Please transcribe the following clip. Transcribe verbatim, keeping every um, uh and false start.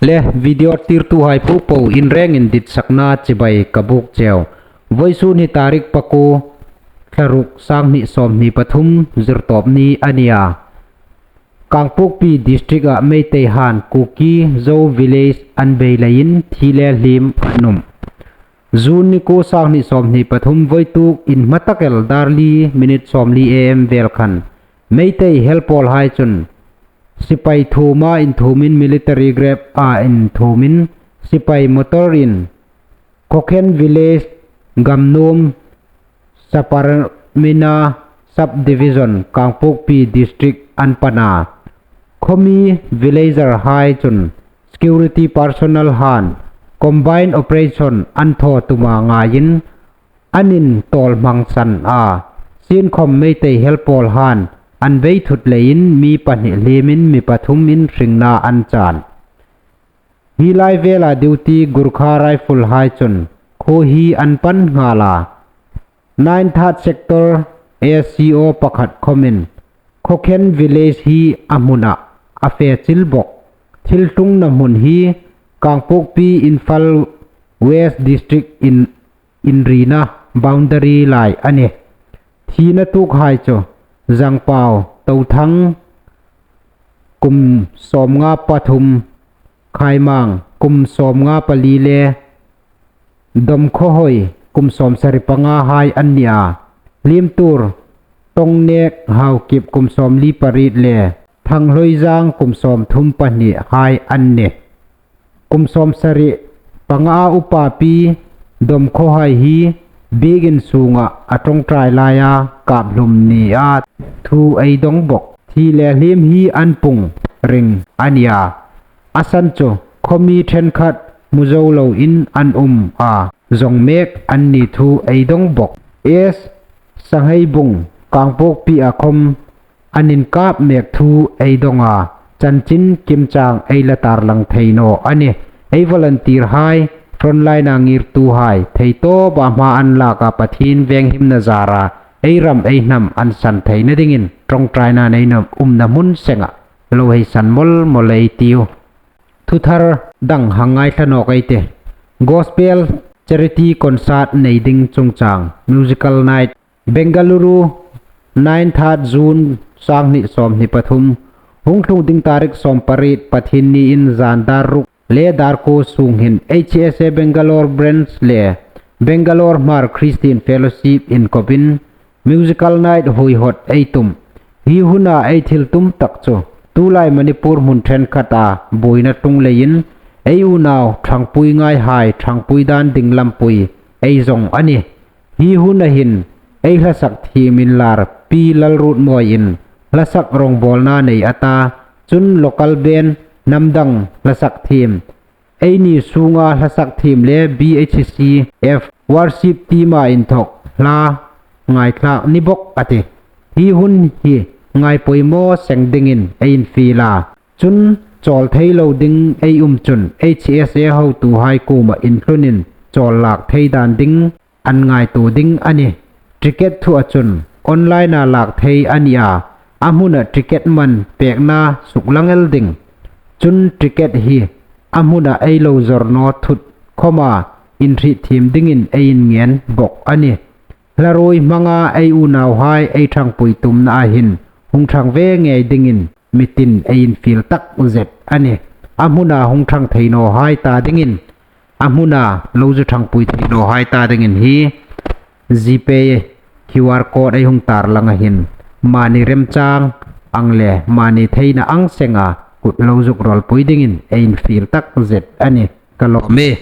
Le video tirtuhai popo inrengin ditsakna chibai ka buk cheu. Voisun hi tarik pakuo, thla ruk, sanghni sawmhni pathum, Zirtawp ni a nia. Kangpokpi district-a Meitei han Kuki Zo village an bei leiin thi le hlim an um. June ni kuo, sanghni sawmhni pathum, voituk inhma tak el dar li minute sawmli A M vel khan Meitei helpawlhai chun sipai thuoma inthuomin, military grab-a inthuomin, sipai motor-in Khokhen village, Gamnuom, Saparmeina subdivision, Kangpokpi district an pan a. Khomi villager-hai chun security personnel han combined operation an thaw tuma ngaiin an intawlhmangsan a. Sienkhawm Meitei helpawlhan an bei thut leiin mi pahni hlimin mi pathumin hringna an chan. Hi lai vela duty Gorkha Rifle-hai chun khuo hi an pan nghal a. Nine Third Sector A C O pakhat khawmin Khokhen village hi a hmuna a fe chil bok. Thil tlungna hmun hi Kangpokpi Imphal West District in inrina boundary lai a nih. Thina tuokhai chu Zangpau Tothang kum sawmnga pathum, Khaimang kum sawmnga pali le Domkhawhoi kum sawmsari pangahai an ni a. Hliemtur Tongnek Haokip kum sawmli pariet le Thanghloizang kum sawmthum pahnihai an nih. Kum sawmsari panga upapi Domkhawhoi hi biekin sunga a ṭawngṭai laia kap hlum nia thu ei dong bok. Thi le hlim hi an pung ring a nia. A san chu khomi ṭhenkhat hmu zo loin an um a, zawng mek an ni thu ei dong bok. S Sangheibung Kangpokpi-a khawm an inkap mek thu ei dong a, chanchin kimchang ei la tarlang thei naw a nih. Ei volunteer-hai, frontline-a ngirtuhai, theitawpa hma an lak a, Pathien venghimna zara ei ram ei hnam an san theina dingin ṭawngṭaina neina umna hmun senga lo hei san mawl mawl ei tiu. Thuthar dang hang ngaithla nawk ei tih. Gospel Charity Concert nei ding chungchang, musical night, Bengaluru, nine third June, sanghni sawmhni pathum, hung tlung ding tarik sawmpariet, Pathienni in zan dar ruk le dar kuo sung hin H S A Bangalore Branch le Bangalore Hmar Christian Fellowship inkopin musical night huihawt ei tum. Hi huna ei thil tum tak chu tulai Manipur hmun ṭhenkhata buoina tlung leiin ei unau ṭhangpui ngaihai ṭhangpui dan ding lampui ei zawng a nih. Hi huna hin ei hlasak thiem inlar Pi Lalruotmawiin hlasak rawngbawlna nei a ta, chun local band, hnam dang hlasak thiem, eini sunga hlasak thiem le B H C F worship team-a inthawk hla ngaithlak ni bok a tih. Hi hun hi ngai poimaw seng dingin ei infiel a. Chun chawl thei lo ding ei um chun H S A hotuhai kuoma intlunin chawl lak thei dan ding an ngaituo ding a nih. Ticket thua chun online-a lak thei a ni a, a hmuna ticket man pekna suklang el ding. Chun ticket hi a hmuna ei lo zawr naw thut khawma inhrietthiem dingin ei inngen bok a nih. Hla ruoi hmanga ei unauhai ei ṭhangpui tumnaa hin hung ṭhang ve ngei dingin mi tin ei infiel tak zet a nih. A hmuna hung ṭhang thei nawhai ta dingin, a hmuna lo zu ṭhangpui thei nawhai ta dingin hi GPay QR code ei hung tarlang a hin mani remchang ang le mani theina ang senga kut lo zuk rawlpui dingin ei infiel tak zet a nih. Ka lawm e.